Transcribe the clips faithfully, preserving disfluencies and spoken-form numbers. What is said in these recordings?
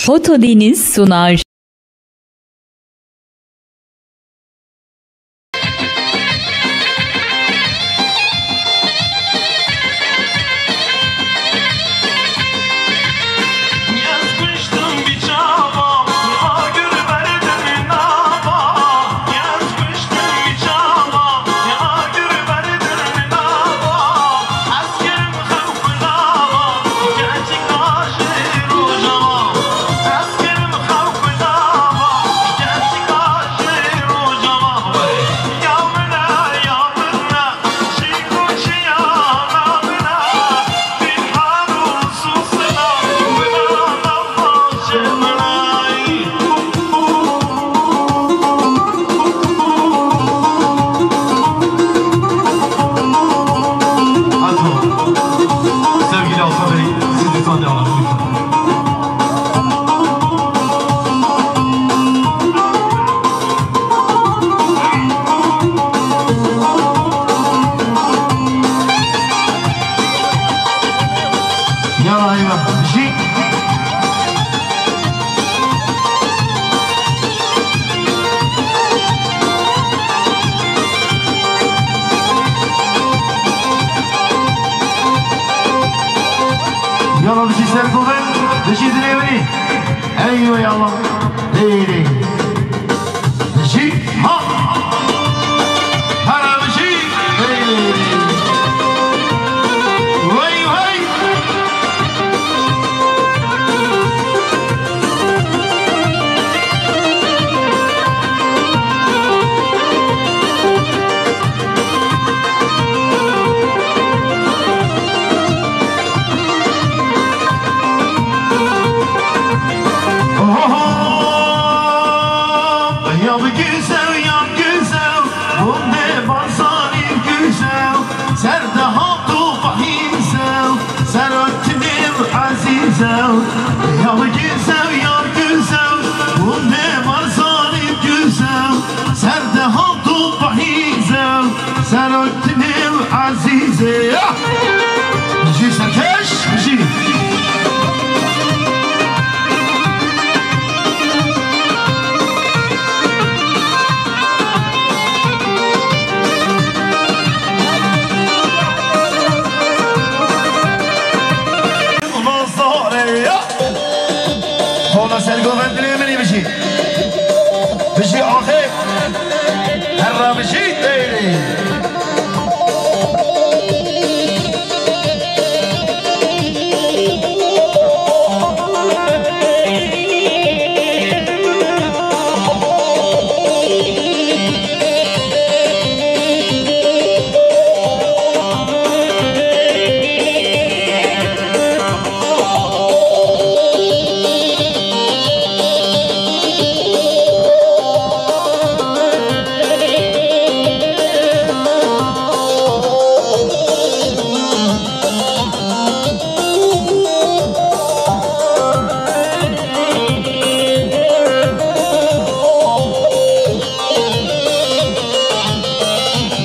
Fotodeniz sunar. Sevgili Hasan Bey, siz lütfen devam edin. Yala hayvan. Bijî. Yala bijî Sergoven, bijî dilê winî. Eywe yala. Êrê. Bijî. Ha. Hera bijî. Êrê. Wey hey. Oho, ya bi güzel, ya güzel, bundê barzanî güzel, ser de hat û fahîzel, serok dilim ezîzel, ya bi güzel, ya güzel, bundê barzanî güzel, ser de hat û fahîzel, serok dilim ezîzê. Ya! Bijî serkeş, bijî. Mazare ya. Hola Sergoven dilê min ê bijî. Bijî axê. Herra bijî teyri.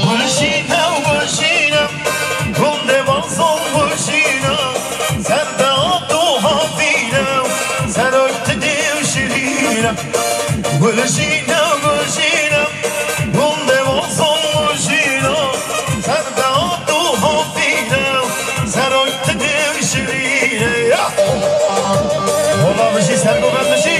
Gulşîne û gulşîne, gundê Bazan gulşîne, ser de hat û hatîne, serok tu dê û şirîne. Gulşîne, gulşîne, gundê Bazan gulşîne, ser de hat û hatîne, serok tu dê û şirîne. Ya! Hola bijî Sergoven bijî.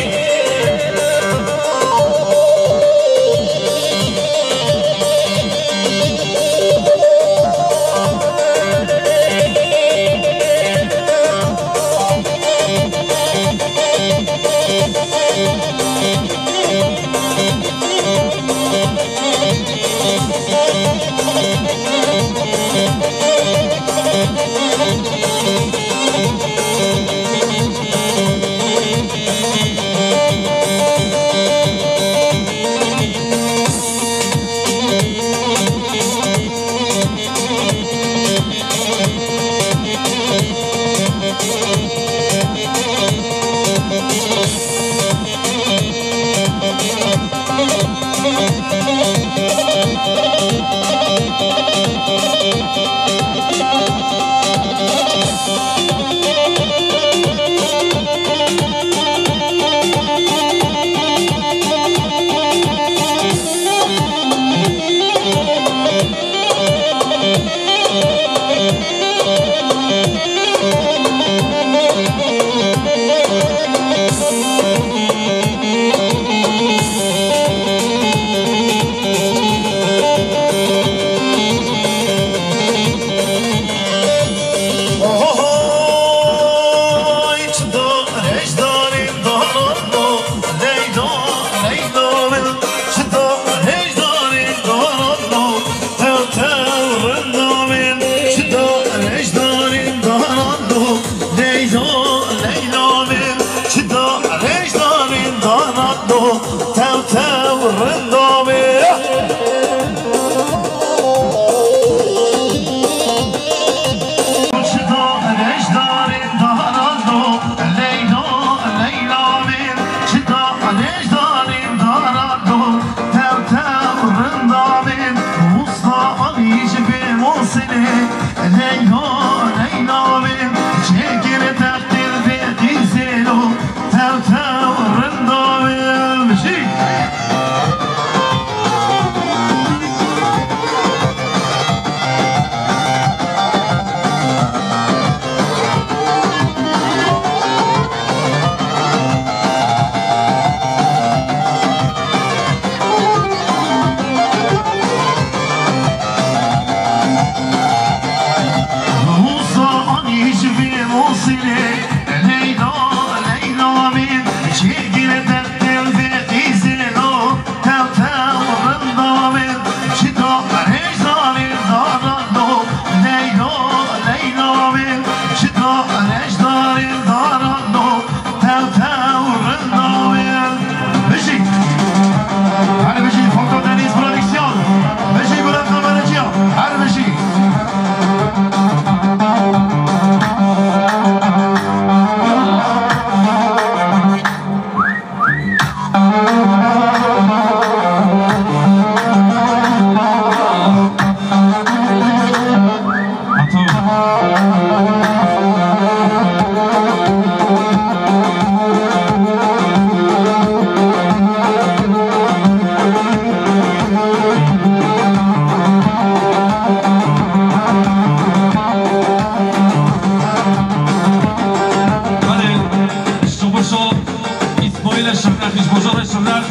Belê Şimrexî ji bo jê re Şimrex,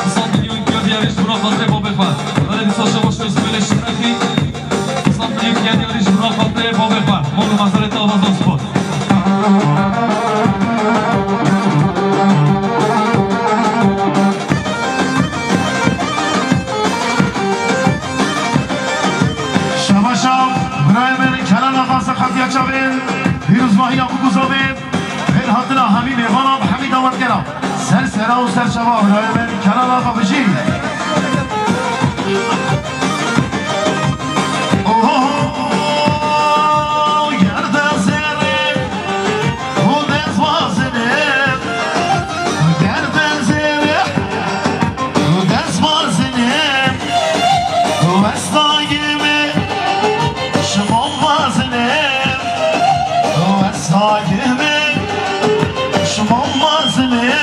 du sed milyon kerdî yarî ji bo xatirê babê xwe. Belê dîsa şewa şew ji belê Şimrexî, du sed milyon kerdî yarî ji bo xatirê babê xwe. Mol û mezarê te ava zor spor. Şebaşa birayê min Kenan Axa Sexetiya Çavên, pîrozbahiya Bûkûzavê, xêr hatina hemî mêvana bi hemî dawetgera. Ser sera û ser çava birayê min Kenan Axa bijî. Oho, gerde zêrê û dest wazine, gerde zêrê û dest wazine, westagê me şimon wazine, westagê me şimon wazine.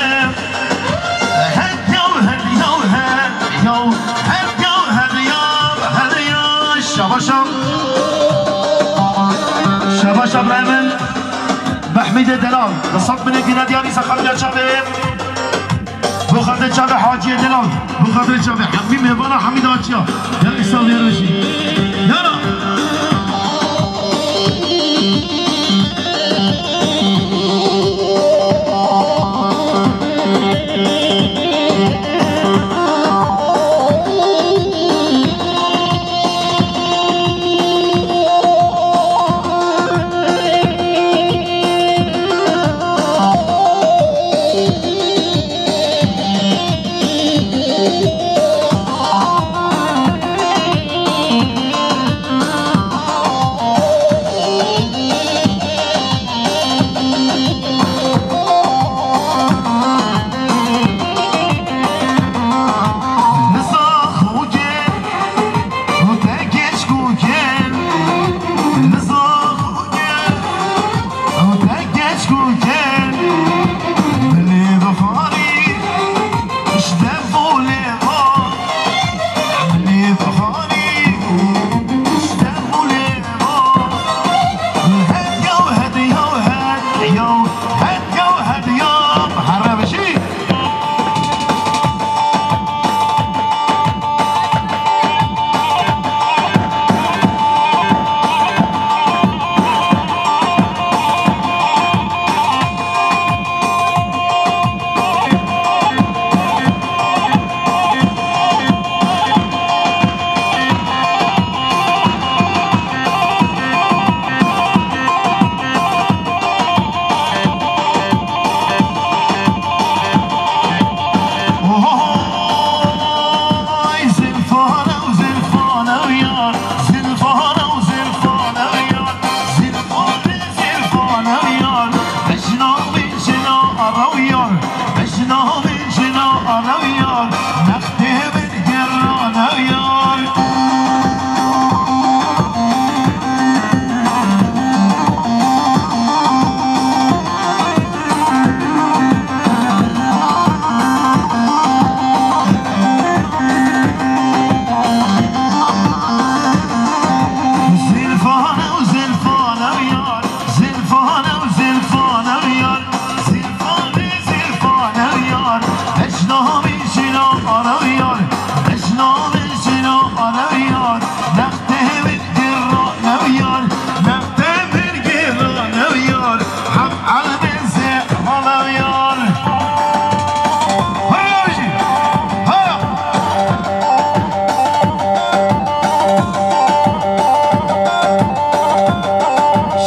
Hediya, hediya, hediya, hediya, hediya, hediya. Şebaşa. Şebaşa birayê min. Mehmîdê Delal. Bi sed milê dîne diyarî Sexetiya Çavê. Bo xatirê Çavê Haciyê Delal. Bo xatirê Çavê. Hemî mêvana, hemî daçiya. Ya îsal ya rojî. Yana.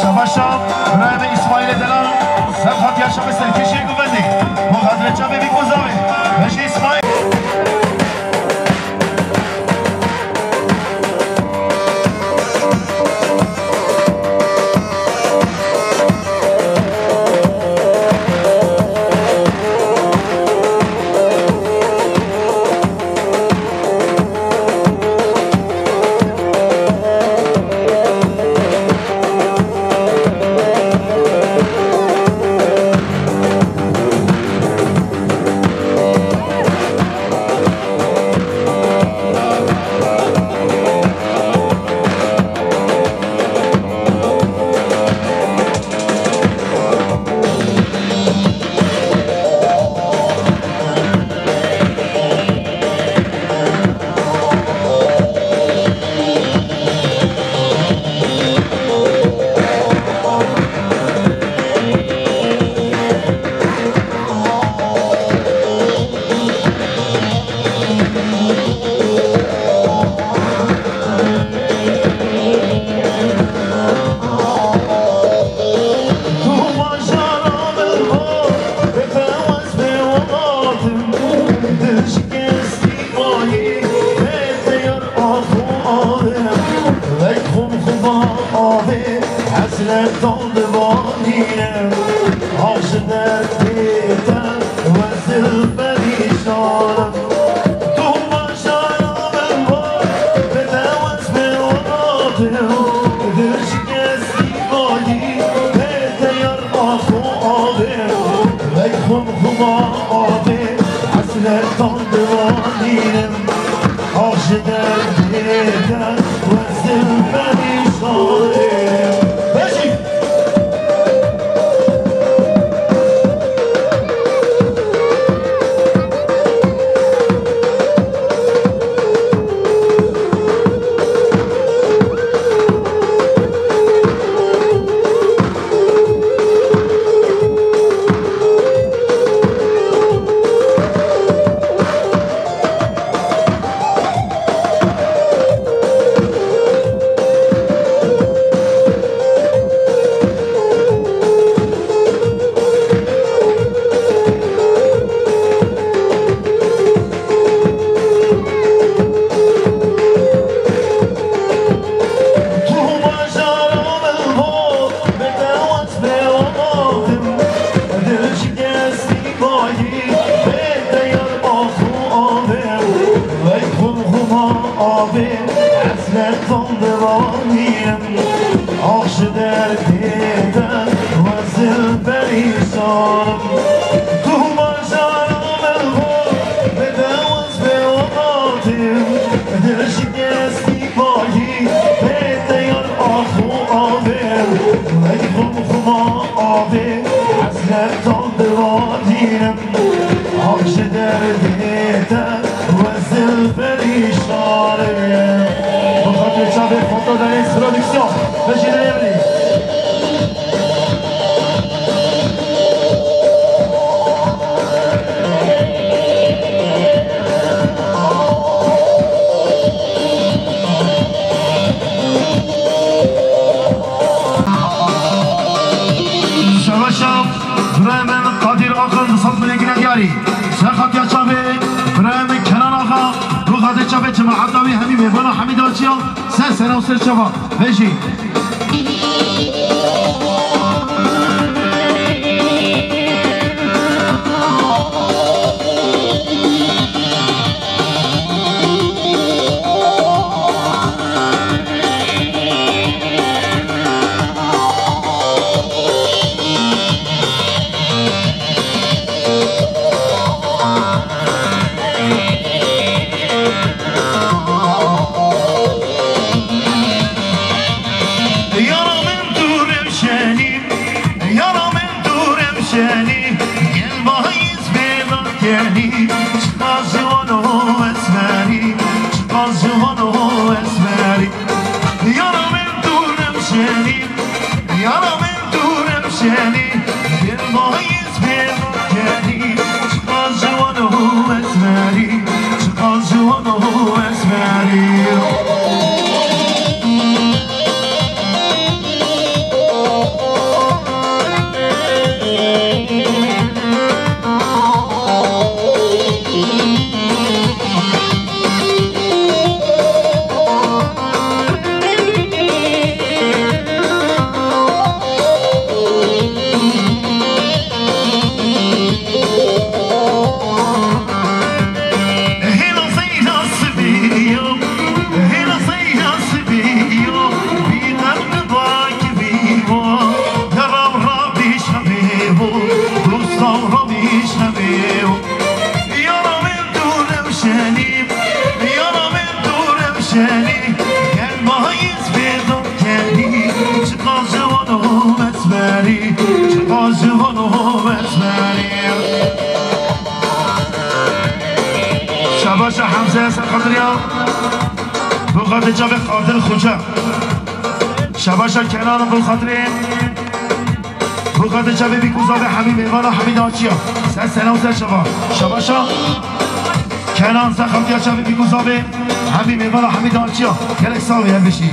Şebaşa, birayê me Îsmaîlê Delal, ser hatiya şevê serkêşiyê guvendê. Bo xatirê çavê vî kozavê. Beşê Îsmaîl. Derdê te wezil perîşan im. Tu bajara min bû, bi te wez bê welat im. Dil şikestî kayî, bê te yar ax û avê. Vey xum xuma avê, hesretan diwanînim. Ax ji derdê te wezil perîşan im. Bejî! Tu bajara min bû, bi te wez bê welat im. Dil şikestî kayî, bê te yar ax û avê. Vey xum xuma avê, hesretan diwanînim. Ax ji derdê te wezil perîşan im. Tu bajara min bû, bi te wez bê welat im. Dil şikestî kayî, bê te yar ax û avê. Vey xum xuma avê, hesretan diwanînim. Ax ji derdê te wezil perîşan im. Bi xatirê çavê Foto Deniz Prodüksiyon. Bejî dilê min î. Şeveşa birayê min Qadîr Axa du sed milê gine diyarî. Ser xatiya çavê birayê min Kenan Axa, bi xatirê çavê cemaeta wî hemî mêvana hemî daçiya, ser sera û ser çava. Vejî. Yara min tu rewşenî, yara min tu rewşenî, gel bahîz bê dakenî, çiqas ciwan û esmerî, çiqas ciwan û esmerî. Yara min tu rewşenî, yara min tu rewşenî, gel bahîz bê dakenî, çiqas ciwan û esmerî, çiqas ciwan û esmerî. Hêla seyra sibî yo, hêla seyra sibî yo, bî qelqi bakivî wo, ya raw rabî şemê wo, dosta rabî şemê wo. Yara min tu rewşenî, yara min tu rewşenî, gel bahîz bê dakenî, çiqas ciwan û esmerî, çiqas ciwan û esmerî. Şebaşa Hemze ser xatiriya, bi xatirê çavê Qadir Xoca. Şebaşa Kenan bi xatirê, bi xatirê çavê bîk û zavê hemî mêvana hemî daçiya. Ser sera û ser çava. Şebaşa Kenan ser xatiriya çavê bîk û zavê hemî mêvana hemî daçiya. Gelek sax bî, hevbişî.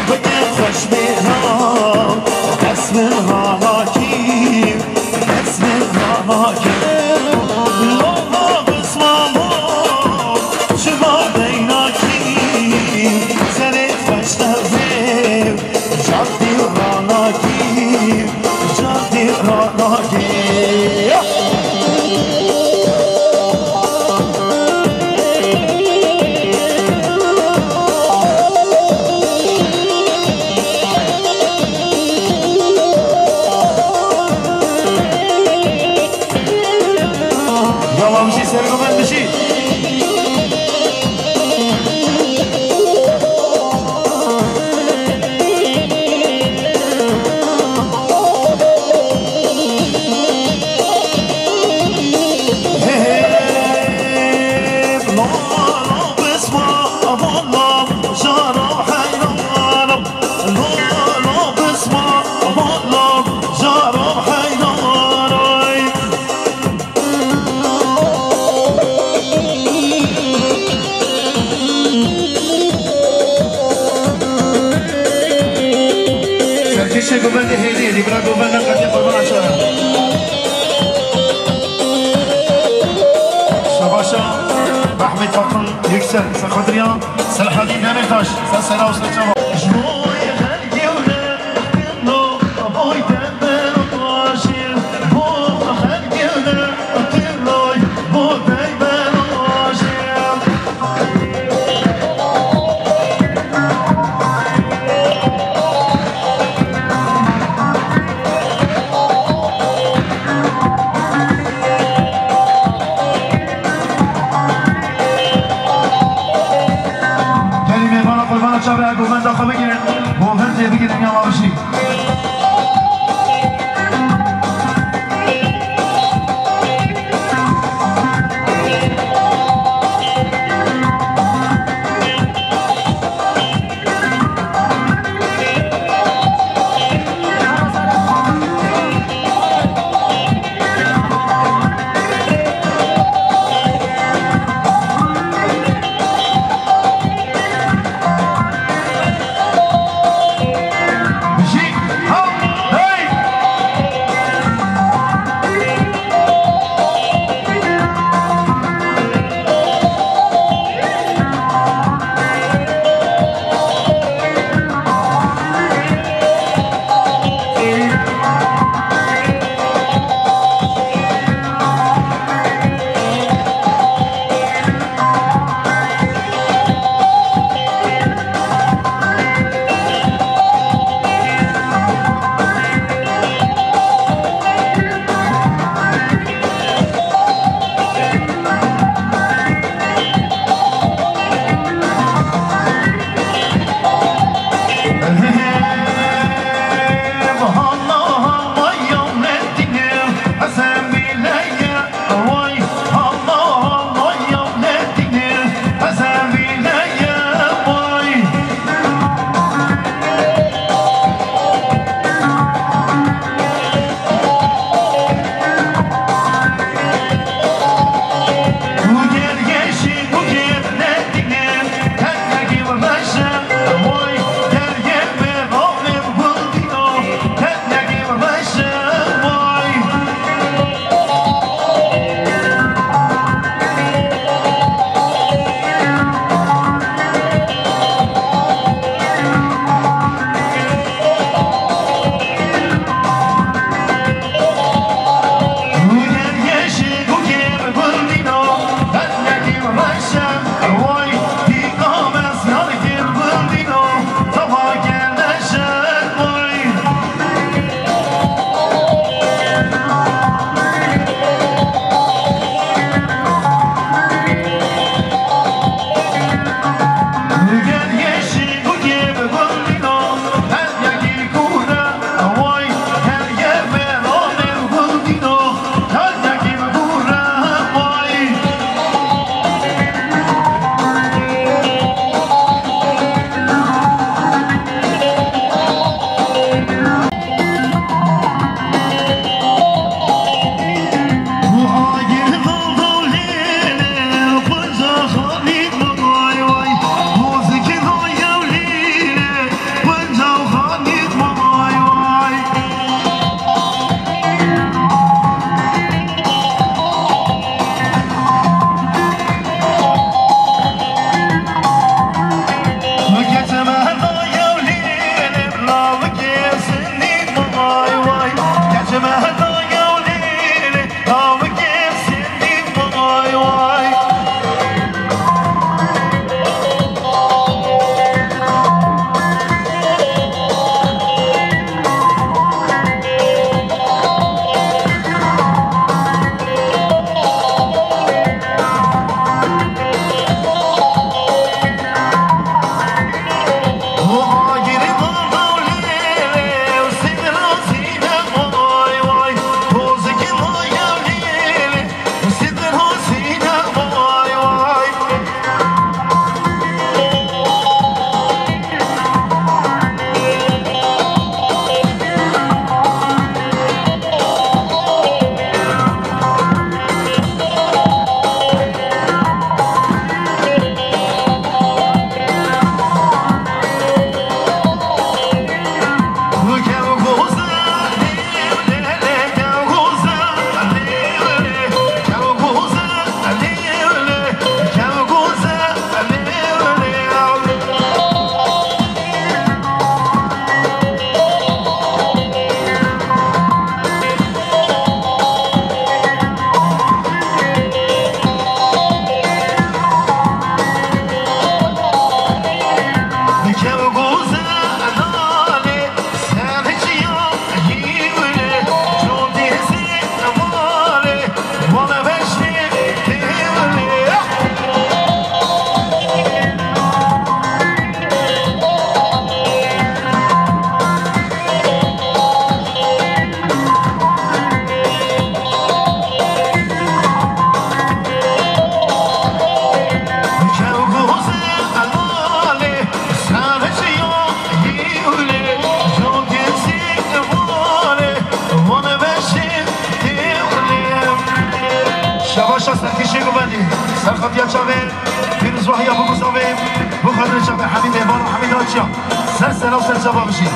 Bide xweş bê nav, dest min ranakî, dest min ranakî. Loma bismamo, çima deynakî, serê xweş tevê, cadî ranakî, cadî ranakî. Ya Mamşî, sergo ben bir şey. Serkêşê govendê hêdî, hêdî bira govend ne qetî qurbana çawa. Şebaşa Mehmet Fatıl Yüksel, Sakadriya, Selahaddin Demirtaş, Sesela Usta Çawa. Gelî mêvana qurbana çavê govenda xwe bigirin, govend jê bigirin ya mavişî. Bijî, ha! Şebaşa serkişê guvendî, serxetiya çavê, pîrozbahiya biguzavê, bu xatirê çavê Hemîdê, bala Hemîd Haçiya. Ser sera û ser çava bijî.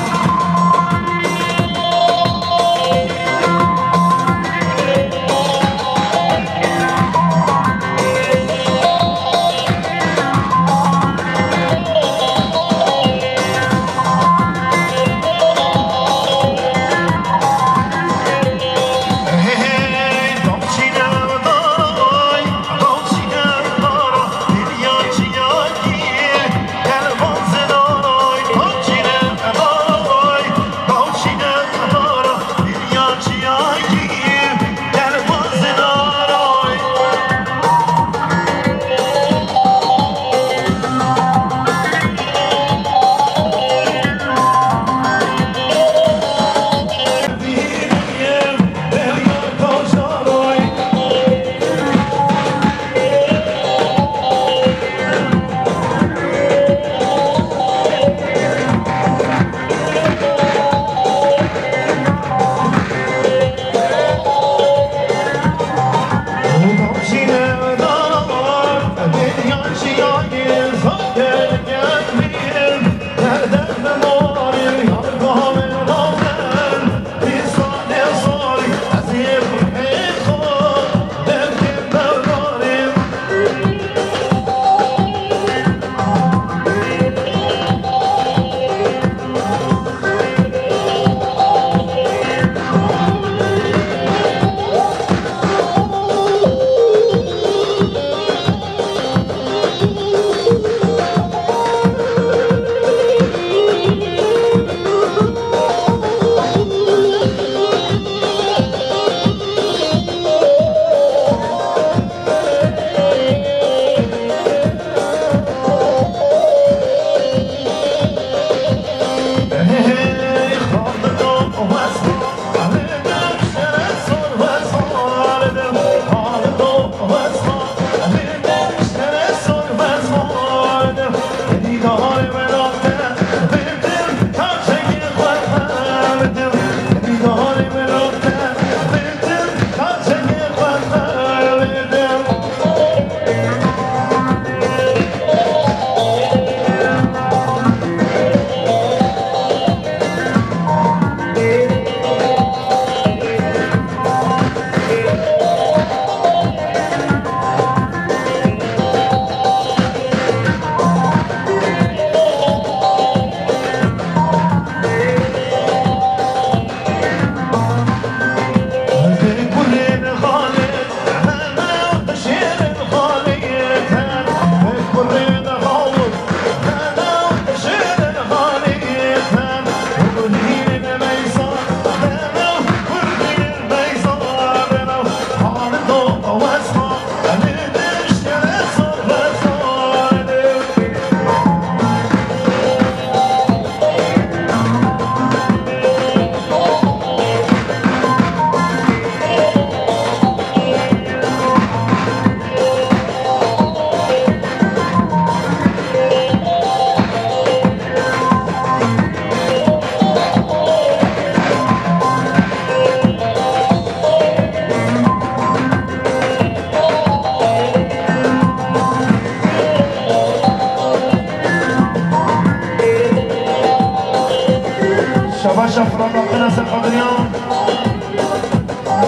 Şabaşa Fırat Akın Esen Kadriyan.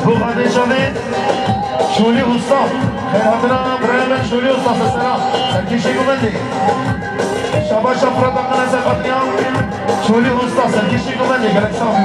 Bu kardeşimi Şuli Usta. Xeyratına birayê min Şuli Usta sesena. Serkişî guvendî. Şabaşa Fırat Akın Esen Kadriyan. Şuli Usta serkişî guvendî. Gerek sağ olun.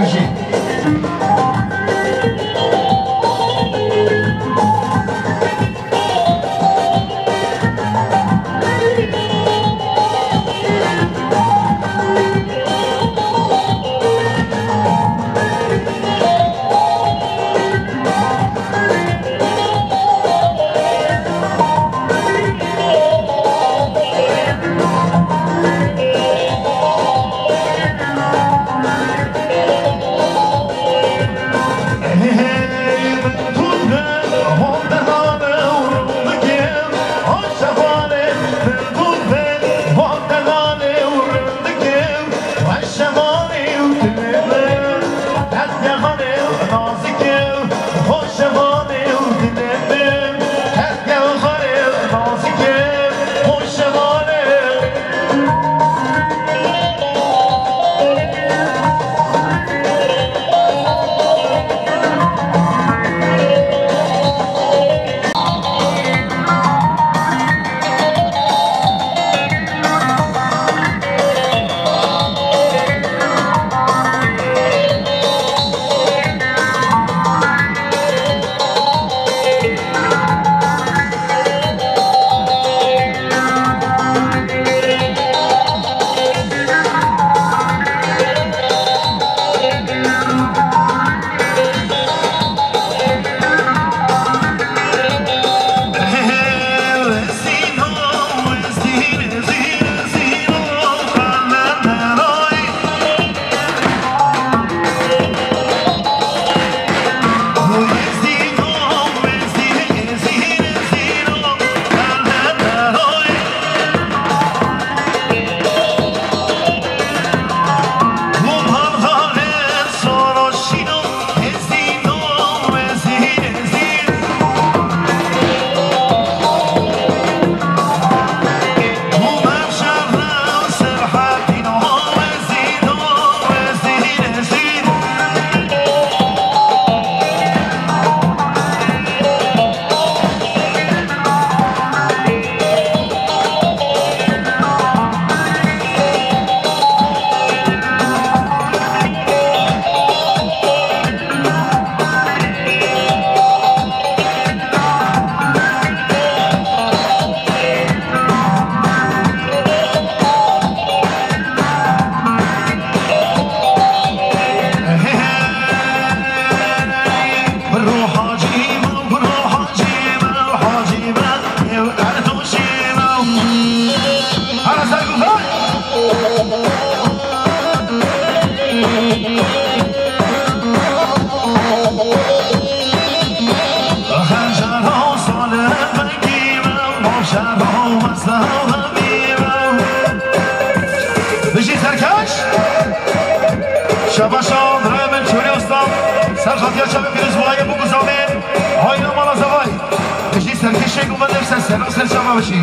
Bijî serkeş. Şabaşa, birayê min Çolî Usta. Ser xatiya çavê pîroz, wayê bû guzavên. Hayra mala zavay. Bijî serkişê ku me ser, ser, ser çava bijî.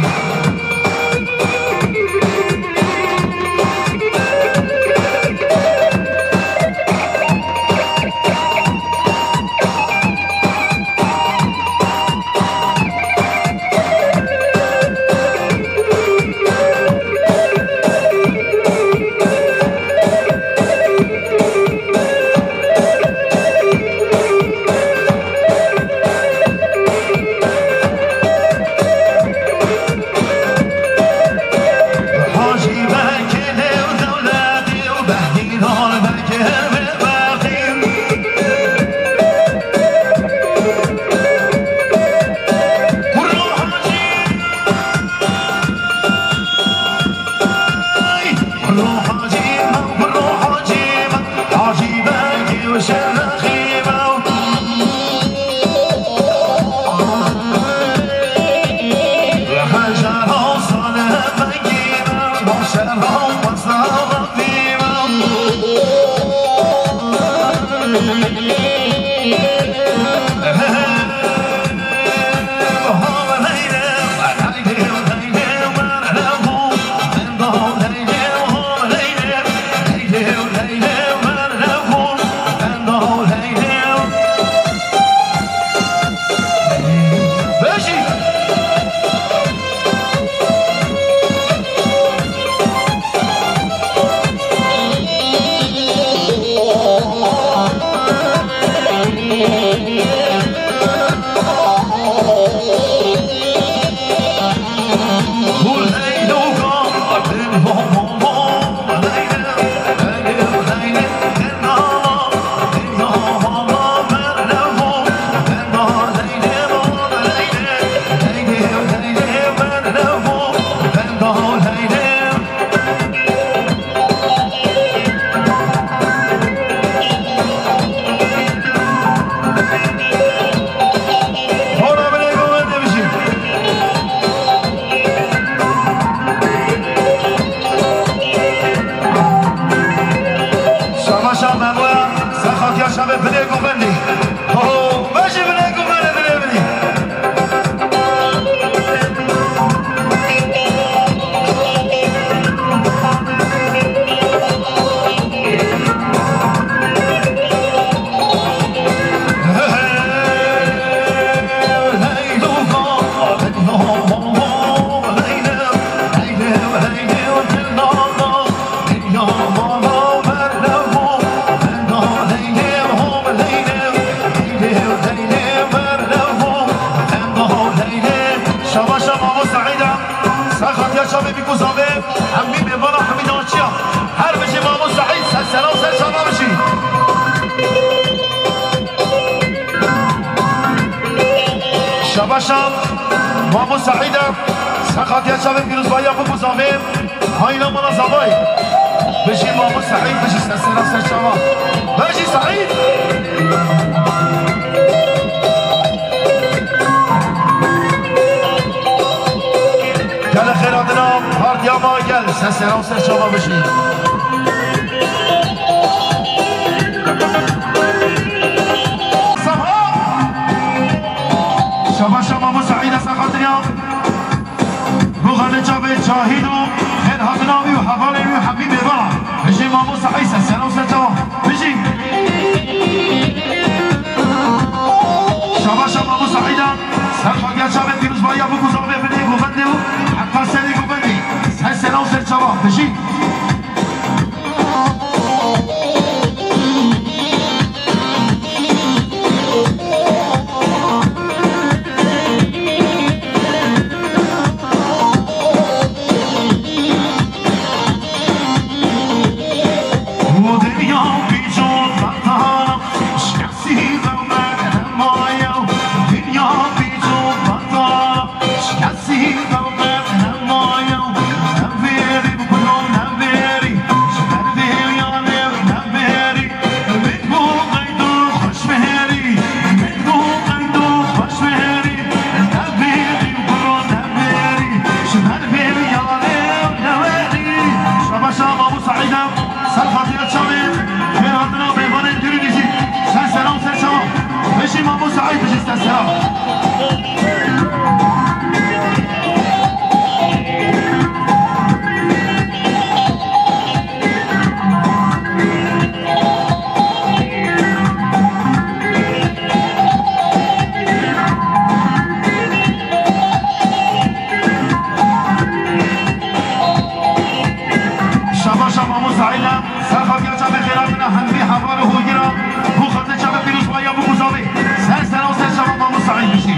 Şam, Mamo Seîd e, ser xatiya çavê pîrozbayiya biku zavê, hayna mala zavay. Bijî Mamo Seîd, bijî ser sera ser çava. Bijî Seîd! Gele xêr hatina, partiya ma gel, ser sera ser çava bijî. Sabah! Şabaşa Mamo Seîd e ser xatiriya. Bu xanê çavê Cahîd û xêr hatina wî û hevalên wî hemî mêvana. Bijî Mamo Seîd, ser sera û ser çava. Bijî. Şabaşa Mamo Seîd e. Ser xatiya çavê pîrozbayiya biku zavê binê govendê û heta serê govendê. Ser sera û ser çava. Bijî. Şabaşa Mamo Seîd e, ser xatira çavê xêr hatina mêvanên dûrî dijî. Ser sera û ser çava. Bijî Mamo Seîd, bijî ser sera. Şabaşa Mamo Seîd e, ser xatiya çavê xêr hatina hemî heval û holgera, bu xatê çavê pîrozbayiya biku zavê. Ser sera û ser çava Mamo Seîd bijî.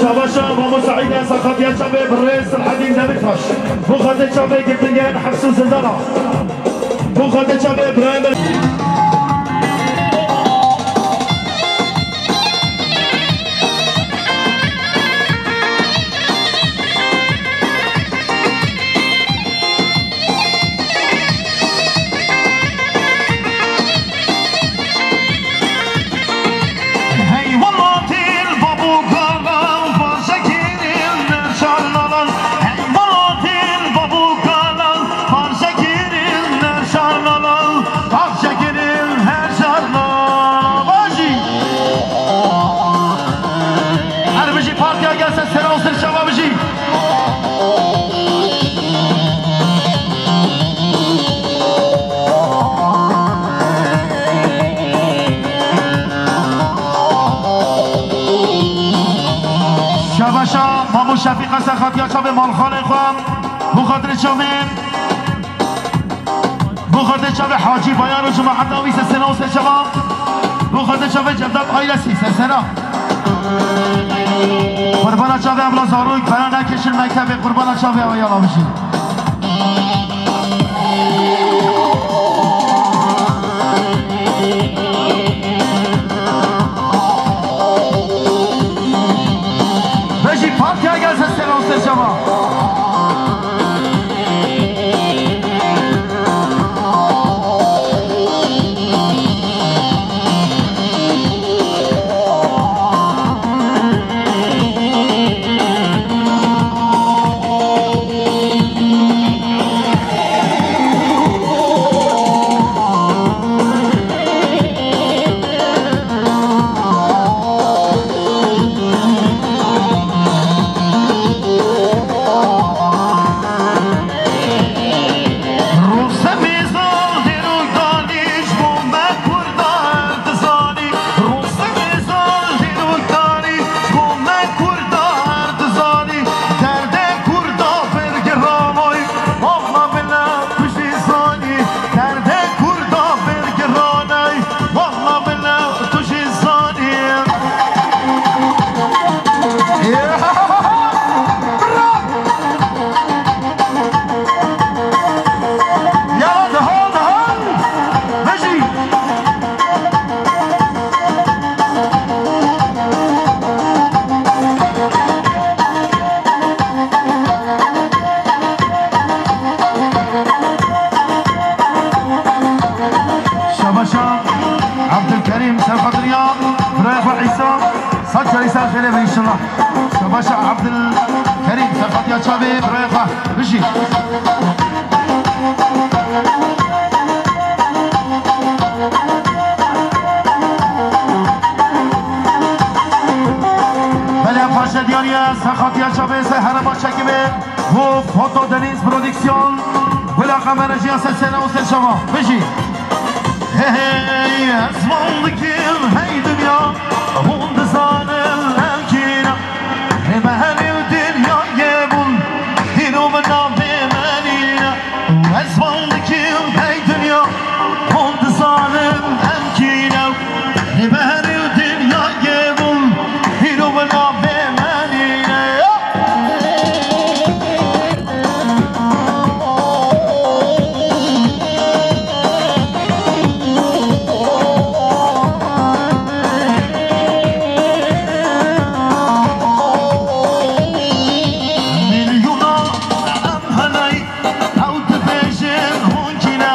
Şabaşa Mamo Saîd e, Sakatiya çavê birêz Sirhedîn Demirtaş. Bo xatirê çavê girtingeyan hepsû zindana. Bo xatirê çavê Ibrahim Ber- Hey welatên bab û kalan, parçe kirin şarnalan. Hey welatên bab û kalan, parçe kirin şarnalan. Parçe kirin her şarnalan. Bajî. Her bijî partiya gelse sera û ser çava bijî. Şefîqa Serxatiya çavê malxanê xwe, bo xatirê çavê, bo xatirê çavê Hacî Bayar û cemaeta wî, sesena û serçava, bo xatirê çavê Cevdet Ailesî, sesena. Qurbana çavê evla zarok, bera nekişin mektebê, qurbana çavê ew yala bijî. Bejî partiya gel se selam ser çava. Şabaşa Abdülkerim Serxatiriya, birayê xwe Îsa, sed carî ser xêrê be înşallah. Şabaşa Abdülkerim Serxatiya çavê, birayê xwe bijî. Belê paşe diyariye Serxatiya çavê se herema çekime. Bu Foto Deniz Prodüksiyon. Gula kamera jiya ser sena û ser şava. Bijî. Hey, hey, ez van dikim, hey dinya, hûn dizanin ev kî ne? Hê me herê û dinyayê bûn, hîn û min navê me nîne. Ez van dikim, hey dinya, hûn dizanin em kî ne? Hê me herê û dinyayê bûn, hîn û min navê me nîne. Milyona em heney, ew dibêjin hûn kî ne?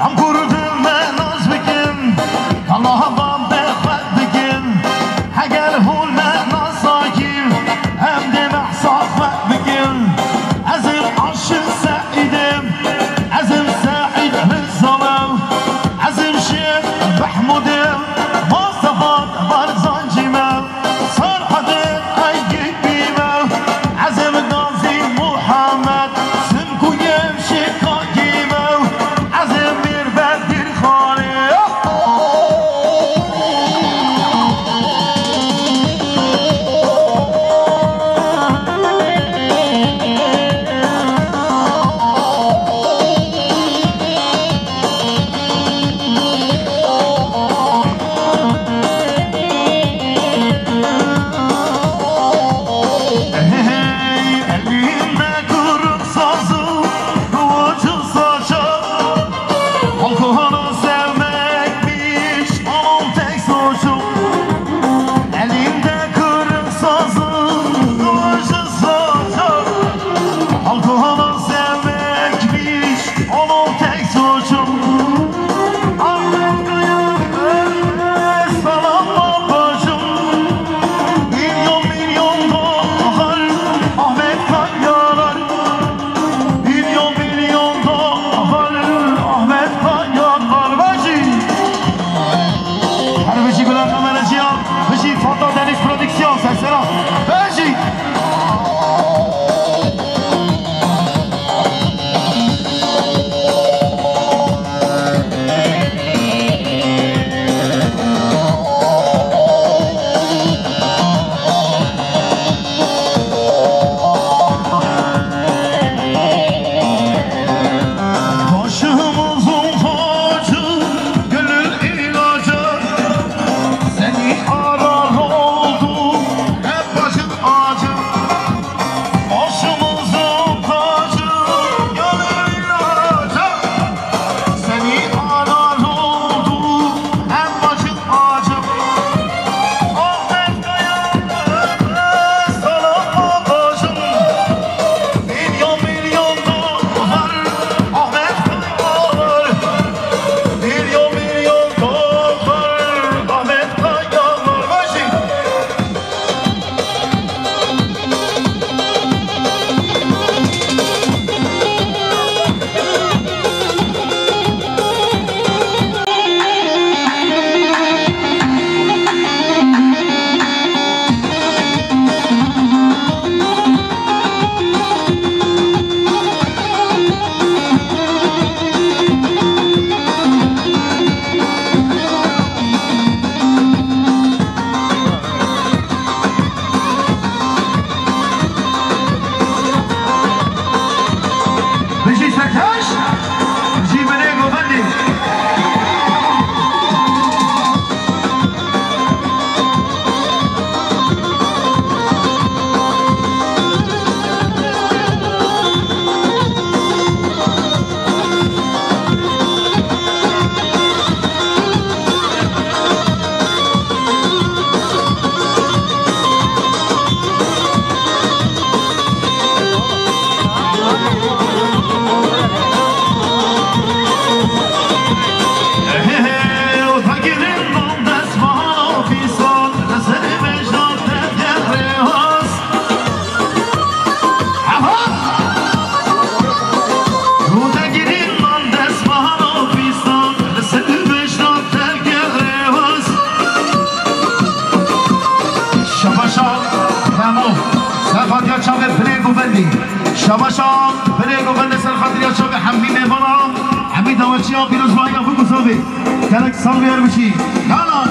Em kurdin me nas bikin, Allah van be xwe bikin. Heger hûn me nas nakin, em dê behsa xwe bikin. Ez im Aşiq Seîd im, ez im Seîd Riza me, ez im Şêx Mehmûd im, Mustafa Barzanci me, Serhedê Eyyûbî me, ez im Gazî Muhammed, Simkû Gevşê Kagî me, ez im Mîr Bedirxanê. Hey, elinde kırık sazı, kıvırcık saçı. Alkola sevmekmiş onun tek suçu. Elinde kırık sazı, kıvırcık saçı. Alkola sevmekmiş onun tek suçu. Ahmet Kaya, salam babacım. Milyon milyon dolar, Ahmet Kayalar. Milyon milyon dolar, Ahmet Kaya Kalbacı. Her bijî Güler Kameracıya, bijî Foto Deniz Prodüksiyon, sersera. Bijî. Xatiya çavê Birê Govendî. Şabaşa Birê Govendê ser xatiriya çavê hemî mêvana, hemî daweçiya pîrozbahiya Bûk û Zavê. Gelek sal bêr bişî. Yala.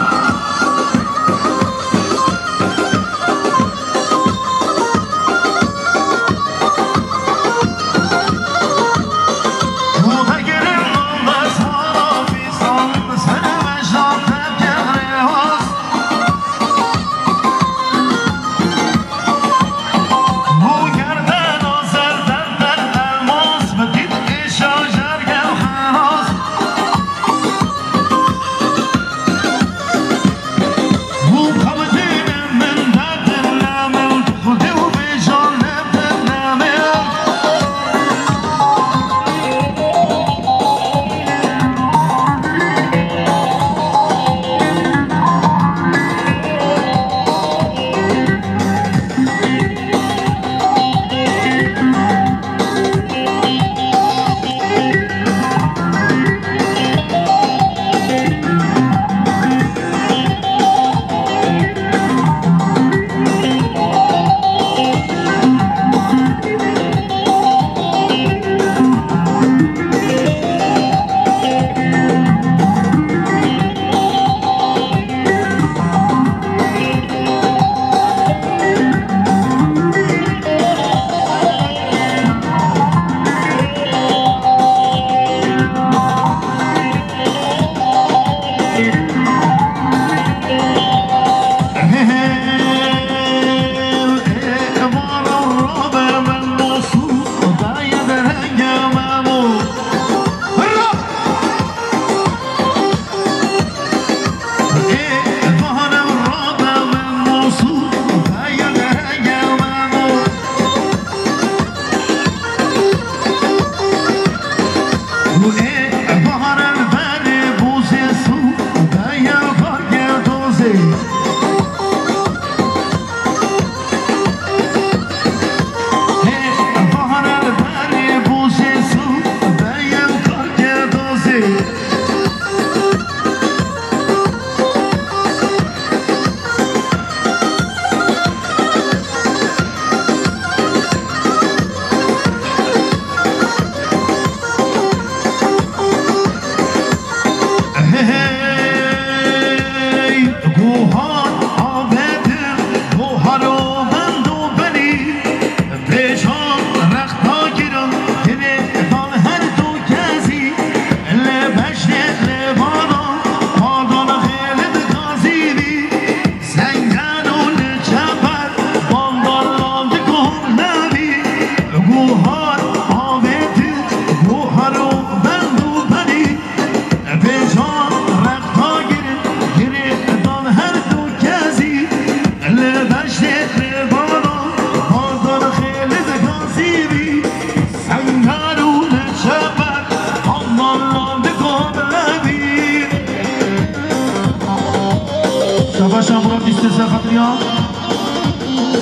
Şabaşa Murat, îstî ser xatiriya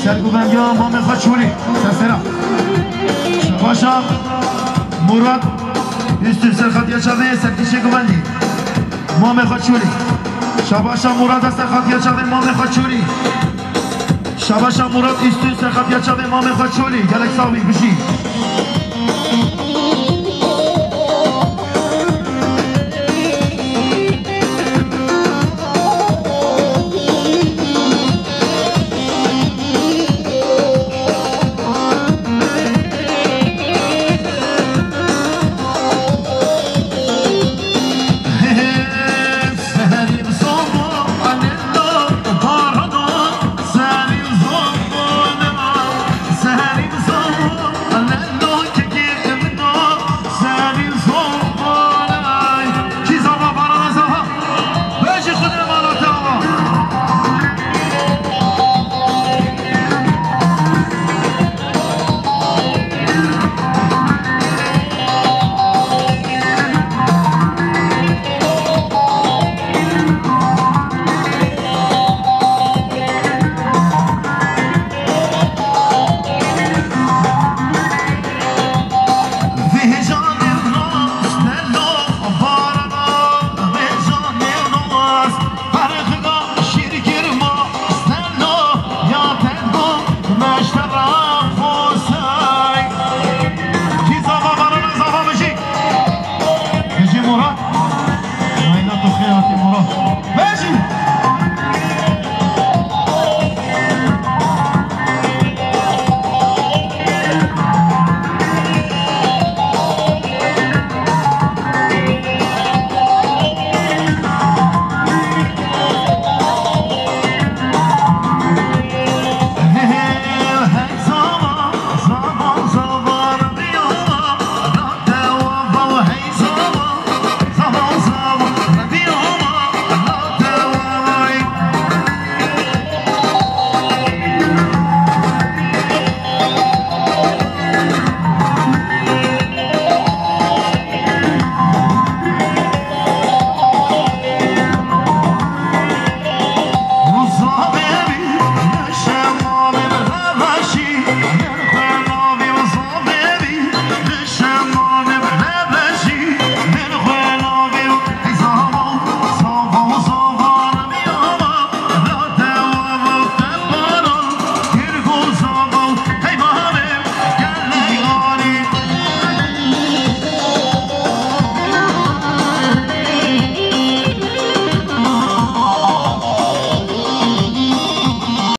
serguvendiya mamê xwe Çolî. Sesera. Şabaşa Murat, îstî ser xatiriya çavê serkişê guvendî. Mamê xwe Çolî. Şabaşa Murat, ser xatiriya çavê mamê xwe Çolî. Şabaşa Murat, îstî ser xatiriya çavê mamê xwe Çolî. Gelek sax bî, bijî.